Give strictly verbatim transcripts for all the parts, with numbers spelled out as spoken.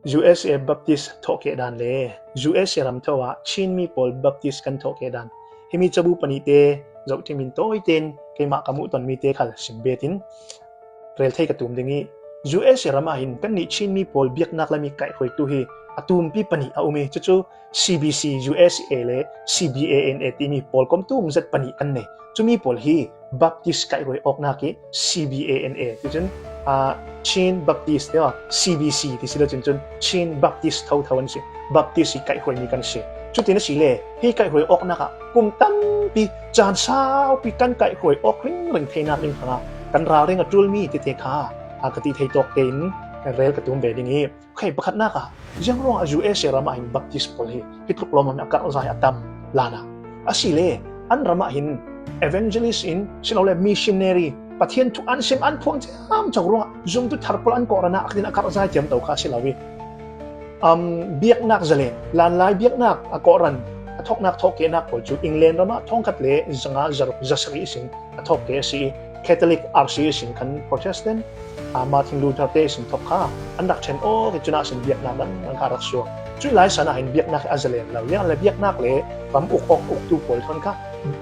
U S A Baptist thawhkeh dan le U S A ram tho ah Chin mi pawl Baptist kan thawhkeh dan, himi cabu panihte zohtimin tawiten keimah ka muhton mite khal simbetin rel thei ka tum ding ih, U S A ram ah hin kannih Chin mi pawl biaknak lam ih kaihhruaitu hi a tumpi panih a um ih, cucu C B C U S A le C B A N A timi pawlkom tum zet panih kan nei. Cumi pawl hi Baptist kaihhruai awknak ih C B A N A ti cun, aa, Chin Baptist te aw, C B C ti si lo cun, cun Chin Baptist thotho an si. Baptist ih kaihhruaimi kan si. Cutin a si le, hi kaihhruai awknak ah kum tampi caan saupi kan kaihhruai awk ringring theinak ding hrangah kan ralring a ṭulmi tete kha, aa, ka ti thei tawk tein rel ka tum ve ding ih, Kei pakhatnak ah, ziang ruangah U S A ram ah hin Baptist pawl hi hi tluk lawmawm a karhzai a tam lanah a si le, an ram ah hin evangelist in si lo le missionary, Pathian thu an sim an phuang ciamco ruangah zumtu thar pawl an kawhran ah a karhzai ciamco kha a si lo ih, um, biaknak zalen, lanlai biaknak a kawhran a thawknak thawhkehnak pawl cu England ram ah thawngkhat le zanga zaruk zasarih ihsin a thawhkeh a si ih, Catholic R C ihsin khan Protestant, aa, Martin Luther te ihsin thawk kha an rak ṭhen awk ih, cunah sin biaknak dang, dang kha a rak suak. Cuih lai san ah hin biaknak hi a zalen lo. Ziangahle biaknak le ram uk awk uktu pawl thawn kha,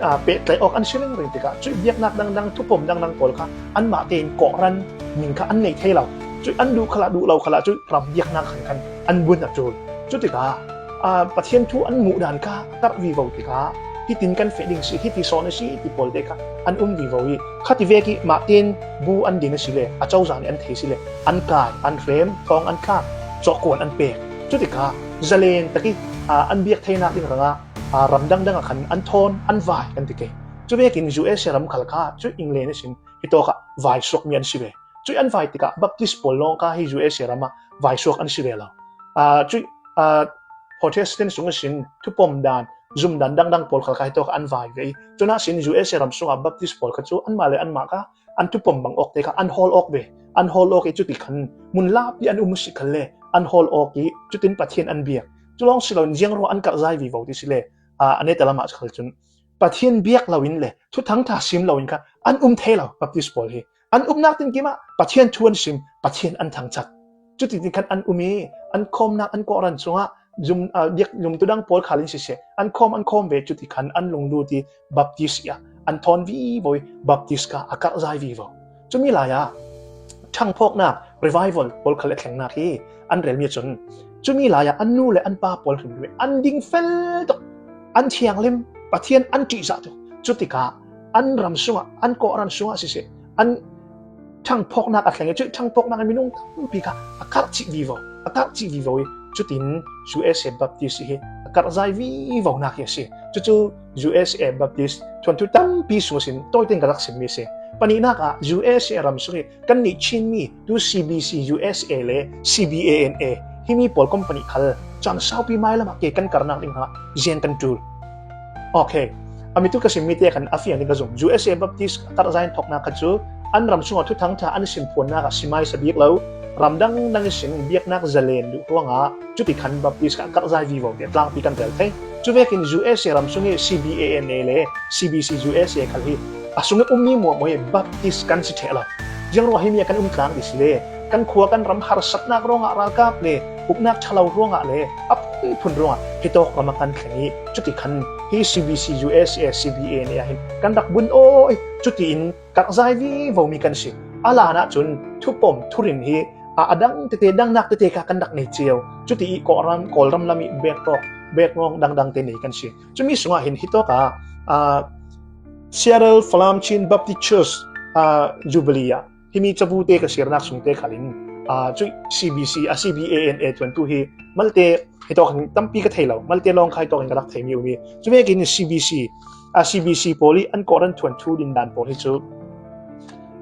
aa, pehtlaih awk an si ringring tikah cuih biaknak dangdang, thupom dangdang pawl kha anmah tein kawhran ning kha an neih thei lo. Cuih an duh khalah, duh lo khalah cuih ram biaknak khan khan an bun a ṭul. Cutikah, aa, Pathian thu an muh dan kha a karh vivo tikah hitin kan feh ding si, hiti sawn a si ti pawlte kha an um vivo ih, khati vek ih mah tein bu an din a si le, a cozah nih an thei si le, an kai, an hrem, thawng an thlak, cawhkuan an pek. Cutikah zalen tak ih, aa, an biak theinak ding hrangah, aa, ram dangdang ah khan an thawn, an vai kan ti kei. Cuvekin U S A ram khal kha cuih England ihsin hitawkah vaisuakmi an si ve. Cuih an vai tikah Baptist pawl lawng kha hi U S A ram ah vaisuak an si ve lo. Aa, cuih, aa, Protestant sung ihsin thupom dan, zumdan dangdang pawl khal kha hitawkah an vai ve ih, cunah sin U S A ram sungah Baptist pawl kha cu anmah le anmah kha an thupom bang awkte kha an hawl awk ve. An hawl awk ih cuti khan mun lapi an um si khal le an hawl awk ih cutin Pathian an biak. Cu lawng si loin ziang ruangah an karhzai vivo ti si le, aa, a neta lamah khal cun Pathian biak loin le thuthangṭha sim loin kha an um thei lo Baptist pawl hi. An umnak tinkim ah Pathian thu an sim, Pathian an thangcat. Cuti tin khan an um ih an khawmnak an kawhran sungah zum, aa, biak zumtu dang pawl khal in siseh, an khawm, an khawm ve, cuti khan an lunglut ih Baptist ih an thawn vivo ih Baptist kha a karhzai vivo. Cumi lai ah ṭhangphawknak, revival pawl khal a thlengnak hi an relmi ahcun, cumi lai ah an nu le an pa pawl hrimhrim an ding fel tuk, an thianghlim, Pathian an ṭihzah tuk. Cutikah an ram sungah, an kawhran sungah siseh, an ṭhangphawknak a thleng ih, cuih ṭhangphawknak in minung tampi kha a karh cih vivo, a karh cih vivo ih, cutin U S A Baptist hi a karhzai vivonak hi a si. Cucu U S A Baptist thuanthu tampi sung ihsin tawiten ka rak simmi a si. Panihnak ah U S A ram sung ih kannih Chinmi tu C B C U S A le C B A N A himi pawl company khal caan saupi mailam ah ke kan karnak ding hrangah ziang kan ṭul. Okay. A mi tu ka simmi te khan a fiang ding ka zum. U S A Baptist a karhzai in thawknak kha cu an ram sungah thuthangṭha an sim phuannak ah simaisa bik lo, ram dangdang ihsin biaknak zalen duh ruangah cuti khan Baptist kha a karhzai vivo tiah tlangpi kan rel thei. Cuvekin U S A ram sung ih C B A N A le C B C U S A khal hi a sung ih ummi muahmuah hi Baptist kan si ṭheh lo. Ziang ruangah himi ah kan um tlang ti si le, kan khua kan ram harsatnak ruangah ralkap le uknak ṭhalo ruangah le a phunphun ruangah hitawk ram ah kan thleng ih, cuti khan hi C B C U S A, C B A N A ah hin kan rak bun aw ih, cutiin karhzai vivomi kan si. A lan ahcun thupom, thurin hi a, a dang tete, dangnak tete kha kan rak nei cio. Cuti ih Kawlram, Kawlram lam ih bek tawk, bek ngawng dangdang te nei kan si. Cumi sungah hin hitawk ah, aa, Seattle Falam Chin Baptist Church, aa, Jubilee ah himi cabu te ka sirnak sung te khal in, aa, cuih C B C, a, C B A N A thuanthu hi malte hitawk in tampi ka thei lo, malte lawng kha hitawk in ka rak theimi a um ih, cuvekin C B C, a, C B C pawl ih an kawhran thuanthu dindan pawl hi cu,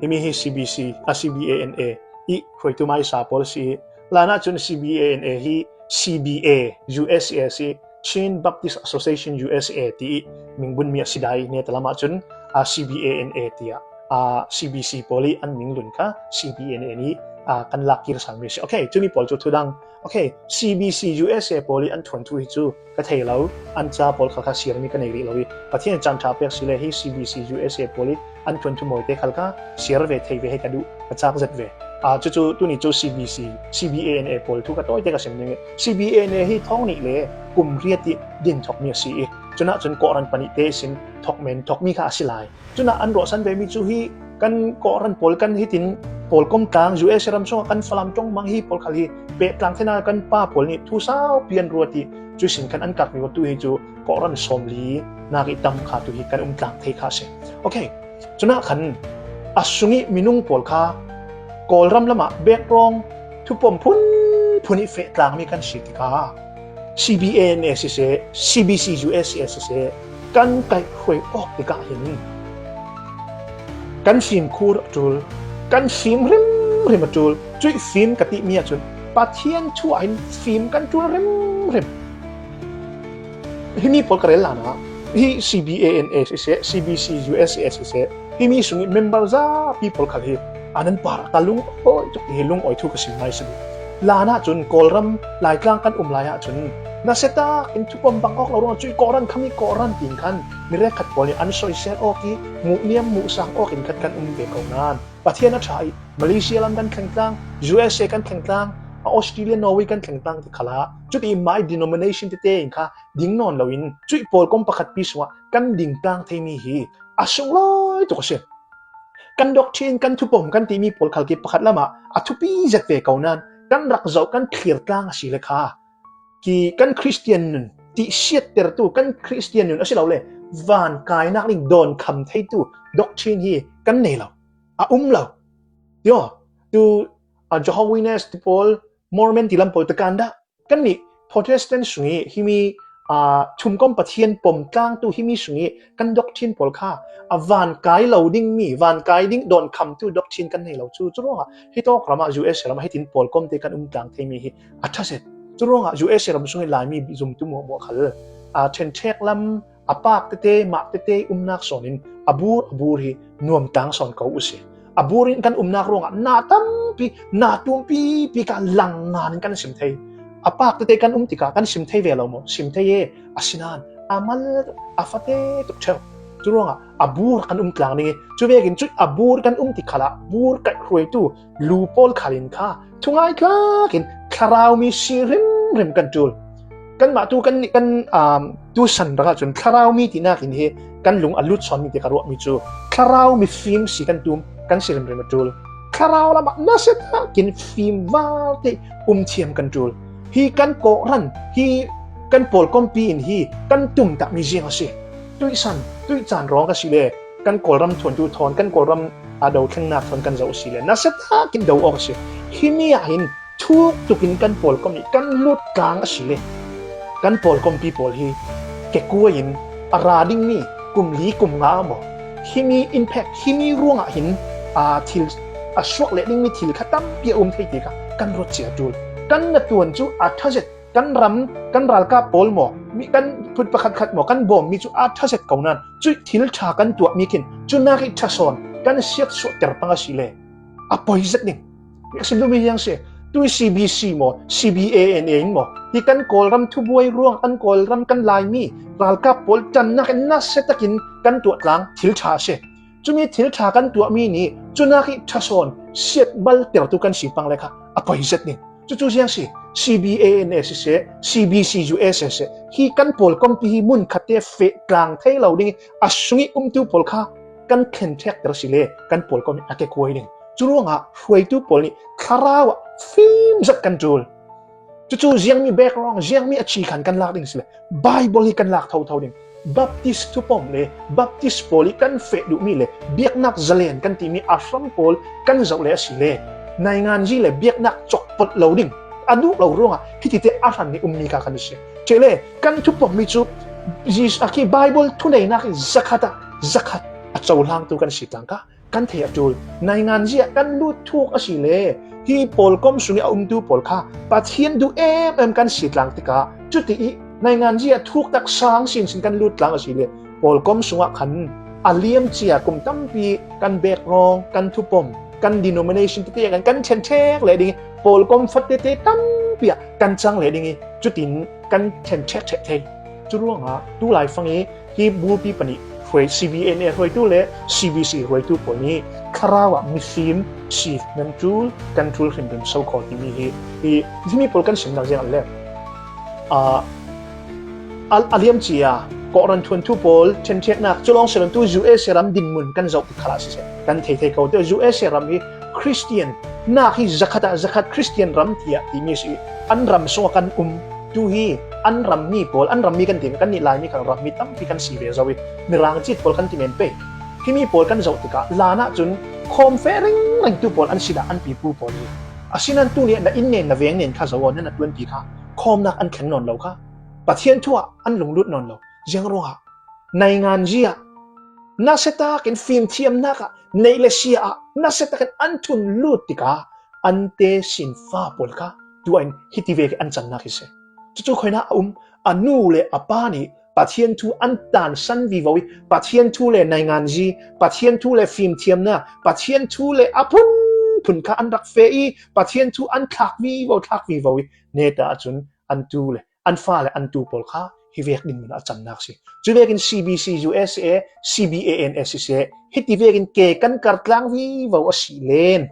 himi hi C B C, a, C B A N A ih hruaitu maisa pawl si ih, lan ahcun C B A N A hi C B A U S A si, Chin Baptist Association U S A ti ih mingbunmi a si dai, neta lam ahcun, aa, C B A N A tiah, aa, C B C pawl ih an minglun kha C B A N A nih, aa, kan lak kir salmi a si. Okay, cumi pawl cu thudang. Okay, C B C U S A pawl ih an thuanthu hi cu ka thei lo, an ca pawl khal kha sirmi ka nei rih lo ih, Pathian caan ṭha pek si le hi C B C U S A pawl ih an thuanthu mawite khal kha sir ve thei ve he ka duh, ka cak zet ve. A, cucu tuni cu C B C, C B A N A pawl thu ka tawite ka sim ding i, C B A N A hi thawng nih le kum riat i din thokmi a si i, cunah cun Kawhhran pahnihte sin thokmen thokmi kha a si lai. Cunah an ruahsan vemi cu hi kan Kawhhran pawl kan hitin pawlkom tlang U S A ram sungah kan Falam ṭong mang hi pawl khal hi pehtlang thena kan pa pawl nih thu saupi an ruat i, cuih sin khan an karhmi tu hi cu Kawhhran sawmli nak i tam kha tu hi kan um tlang thei kha a si. Okay. Cunah khan a sungih minung pawl kha Kawlram lamah background thupom phunphun i feh tlangmi kan si tikah C B A N A siseh, C B C U S A siseh, kan kaihhruai awk tikah hin kan fimkhur a ṭul, kan fim hrimhrim a ṭul. Cuih fim ka tihmi ahcun Pathian thu ah hin fim kan ṭul hrimhrim. Himi pawl ka rel hlan ah hi C B A N A siseh, C B C U S A siseh, himi sungih member zapi pawl khal hi an an par ka lungawi tuk hi lungawi thu ka sim ngai si. Hlan ahcun Kawlram Laitlang kan um lai ahcun nasiatak in thupom bang awk lo ruangah cuih Kawhhran khami Kawhhran tiin khan mi rekhat pawl nih an soisel awk i muhniam muhsang awk in khat kan um ve ko nain Pathian a ṭha i Malaysia lam kan thleng tlang, U S A kan thleng tlang, Australia, Norway kan thleng tlang ti khalah cuti mai denomination tete in kha ding nawn loin cuih pawlkom pakhatpi sungah kan ding tlang theimi hi a sunglawi tuk a si. Kan doctrine, kan thupom kan timi pawl khal khi pakhat lamah a thupi zet ve ko nain kan rak zoh kan thlir tlang a si le kha khi kan Khristian nun tihsiattertu kan Khristian nun a si lo le van kainak ding dawn kham theitu doctrine hi kan nei lo, a um lo. Tio, tu a Jehovah Witness ti pawl, Mormon ti lam pawl te kan dah. Kannih Protestant sungih himi a thumkom Pathian pom tlangtu himi sungih kan doctrine pawl kha a van kai lo dingmi, van kai ding dawn khamtu doctrine kan nei lo cu. Curuangah hi tawk ramah U S A ramah hitin pawlkom te kan um tlang theimi hi a ṭha zet. Curuangah U S A ram sungih Laimi zumtu muahmuah khal a ṭhenṭhek lam a pak tete, mah tete umnak sawnin a bur a bur hi nuam tlang sawn ko u si. A bur in kan umnak ruangah na tampi, na tumpipi kha lang ngan in kan sim thei. A pak tete kan um tikah kan sim thei ve lo maw? Sim thei e. Asinain a mal a fate tuk ṭheu. Curuangah a bur kan um tlang ding i, cu vekin cuih a bur kan um ti khalah bur kaihhruaitu lu pawl khal in kha thungai tlakin thlarau mi si hrimhrim kan ṭul. Kanmah tu kan, kan, um, tu san rak ahcun thlarau mi tinak in hi kan lung a lut sawn mi te ka ruahmi cu thlarau mi fim si kan tum, kan si hrimhrim a ṭul. Thlarau lamah nasiatak in fim valte um thiam kan ṭul. Hi kan Kawhhran, hi kan pawlkompi in hi kan tumtahmi ziang a si. Tuih san, tuih caan rawng ka si le kan Kawlram thuantu thawn, kan Kawlram a do thlengnak thawn kan zoh a si le nasiatak in do awk a si. Himi ah hin thuk tukin kan pawlkom nih kan lut tlang a si le kan pawlkompi pawl hi kekua in a ra dingmi kum li kum nga maw, himi impact, himi ruangah hin a thil a suak leh dingmi thil kha tampi a um thei tikah kan ruat cia ṭul. Kan na tuan cu a ṭha zet, kan ram, kan ralkap pawl maw, mi kan phut pakhat khat maw, kan bawmmi cu aa ṭha zet ko nain cuih thil ṭha kan tuahmi khin cunak i ṭha sawn kan siatsuahter pang a si le a poi zet ding. A sim duhmi hiang si, tui C B C maw, C B A N A in maw, hi kan Kawlram thubuai ruang, kan Kawlram kan Laimi ralkap pawl ṭannak in nasiatakin kan tuah tlang thil ṭha a si. Cumi thil ṭha kan tuahmi nih cunak i ṭha sawn siatbaltertu kan si pang le kha a poi zet ding. Cucu ziang si, C B A N A siseh, C B C U S A siseh, hi kan pawlkompi hi mun khatte feh tlang thei lo ding i a sungih umtu pawl kha kan thlenṭhekter si le kan pawlkom hi a kekuai ding. Curuangah hruaitu pawl nih thlarau ah fim zet kan ṭul. Cucu ziangmi background, ziangmi a chi khan kan lak ding si le Bible hi kan lak thotho ding. Baptist thupom le Baptist pawl i kan feh duhmi le biaknak zalen kan timi a hram pawl kan zoh le a si le nainganzi le biaknak cokpot lo ding a duh lo ruangah hitite a hran nih ummi kha kan si. Cele kan thupommi cu Jesuh a khi Bible thuneinak i zakhat ah zakhat a cohlangtu kan si tlang kha kan thei a ṭul. Nainganzi ah kan lut thuk a si le hi pawlkom sungih a umtu pawl kha Pathian duh em em kan si tlang tikah cuti i nainganzi ah thuk tak sang sinsin kan lut tlang a si le pawlkom sungah khan a liam cia kum tampi kan background, kan thupom, kan denomination tete kan kan thlenṭhek leh ding i pawlkom fak tete tampi ah kan cang leh ding i cutin kan thlenṭhek ṭheh thei. Curuangah tu laifang i hi bulpi panih Hruai, C B A N A hruaitu le C B C hruaitu pawl nih thlarau ah mifim si nan ṭul, kan ṭul hrimhrim so khaw timi hi, hi, himi pawl kan simnak ziang le, a, a, a liam cia, Kawhhran thuanthu pawl ṭhenṭheknak, culawng si lam tu U S A ram dinmun kan zoh ti khalah siseh, kan thei thei ko te U S A ram hi Khristian nak hi zakhat ah zakhat Khristian ram tiah timi si, an ram sungah kan um. Tu hi an ram mi pawl, an ram mi kan ti, kan nih Laimi khal ram mi tampi kan si ve zo i, Mirang cit pawl kan ti men pei. Himi pawl kan zoh tikah, lan ah cun khawm feh ringring tu pawl an si dah, an pipu pawl hi. Asinan tu nih na inn nen, na veng nen kha zoh aw, na na ṭuanpi kha khawmnak an thleng nawn lo kha. Pathian thu ah an lunglut nawn lo. Ziang ruangah nainganzi ah nasiatakin fimthiamnak ah, neih le sia ah nasiatakin an thun lut tikah an te sinfa pawl kha tuah in hiti vek an cannak hi si. Cucu khuainah a um, a nu le a pa nih Pathian thu an tansan vivo i, Pathian thu le nainganzi, Pathian thu le fimthiamnak, Pathian thu le a phunphun kha an rak feh i, Pathian thu an thlak vivo, thlak vivo i, neta ahcun an tu le an fa le an tu pawl kha hi vek dinmun a cannak si. Cu vekin C B C U S A, C B A N A siseh, hiti vekin ke kan kartlang vivo a si len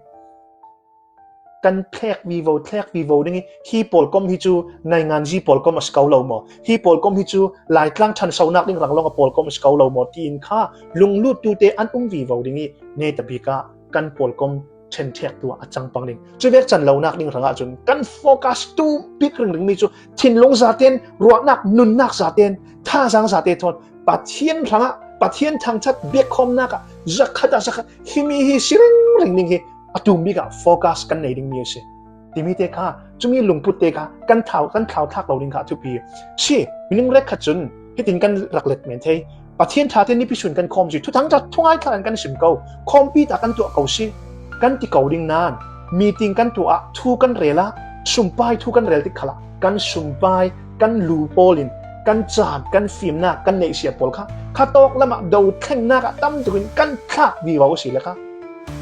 kan thlek vivo, thlek vivo ding i, hi pawlkom hi cu nainganzi pawlkom a si ko lo maw? Hi pawlkom hi cu Laitlang ṭhansonak ding ranglawng a pawlkom a si ko lo maw? Tiin kha lungluttute an um vivo ding i, neta bik ah kan pawlkom ṭhenṭhek tu ah a cang pang ding. Cu vek can lonak ding hrangah cun kan focus tu bik ringringmi cu thinlung zaten, ruahnak nunnak zaten, thazaang zate thawn Pathian hrangah, Pathian thangṭhat biakkhawmnak ah zakhat ah zakhat himi hi si ringring ding hi a tum bik ah focus kan nei dingmi a si. Timi te kha, cumi lungput te kha kan thlau, kan thlau thlak lo ding kha a thupi si. Minung rek khat cun hitin kan rak let men thei. Pathian ṭha te nipi sun kan khawm si, thuthang ṭha thungai thla kan sim ko, khawmpi ta kan tuah ko si, kan ti ko ding nain, meeting kan tuah ah, thu kan rel ah, sumpai thu kan rel tik khalah, kan sumpai, kan lu pawl in, kan caan, kan fimnak, kan neihsiat pawl kha, khatawk lamah do thlengnak ah tam tukin kan thlak vivo a si le kha,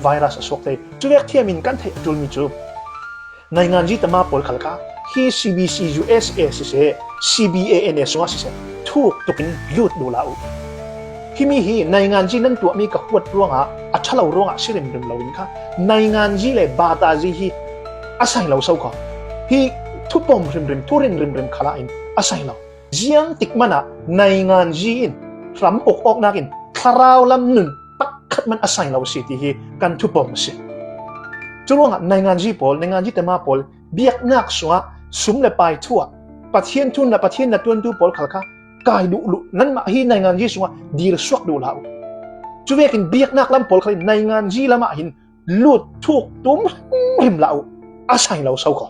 virus a suak thei. Cu vek thiam in kan theih a ṭulmi cu, nainganzi tama pawl khal kha, hi C B C U S A siseh, C B A N A sungah siseh, thuk tukin lut duh la uh. Himi hi nainganzi nan tuahmi ka huat ruangah a ṭha lo ruangah si rimrim lo in kha, nainganzi le batazi hi a sai lo so kho. Hi thupom hrimrim, thurin rimrim khalah in a sai lo. Ziang tik manah nainganzi in ram uk awknak in thlarau lam nun pakhat man a sai lo a si ti hi kan thupom a si. Curuangah nainganzi pawl, nainganzi tama pawl, biaknak sungah sum le pai thu ah Pathian thu na, Pathian na ṭuantu pawl khal kha kai duh luh, nanmah hi nainganzi sungah dil suak duh la uh. Cu vekin biaknak lam pawl khal in nainganzi lamah hin lut thuk tum hrimhrim la uh. A sai lo so kho.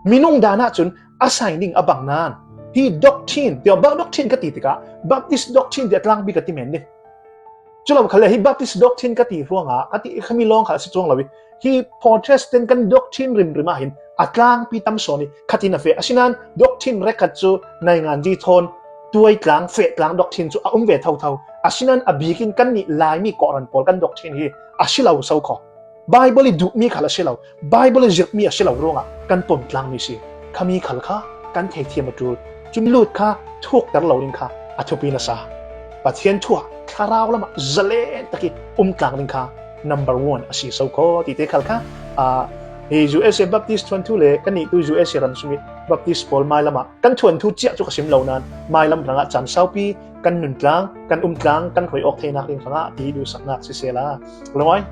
Minung dan ah cun a sai ding a bang nain, hi doctrine, tiah bang doctrine ka ti tikah, Baptist doctrine tiah tlangpi ka ti men ding. Cu lo khal le hi Baptist doctrine ka ti ruangah, ka ti khami lawng kha a si cuang lo i, hi Protestant kan doctrine rimrim ah hin a tlangpi tam sawn i khat in a feh. Asinain doctrine rek khat cu nainganzi thawn tuai tlang, feh tlang doctrine cu a um ve thotho. Asinain a bikin kannih Laimi Kawhhran pawl kan doctrine hi a si lo so kho. Bible i duhmi khal a si lo, Bible i zirhmi a si lo ruangah kan pom tlangmi si. Khami khal kha kan theithiam a ṭul. Cumi lut kha thukter lo ding kha a thupi nasa. Pathian thu ah thlarau lamah zalen tak i um tlang ding kha number one a si so kho tite khal kha, aa, hi U S A Baptist thuanthu le kannih tu U S A ram sung i Baptist pawl mailam ah kan thuanthu ciah cu ka sim lo nain mailam hrangah caan saupi kan nun tlang, kan um tlang, kan hruai awk theinak ding hrangah ti duhsaknak siseh la. Lungawi.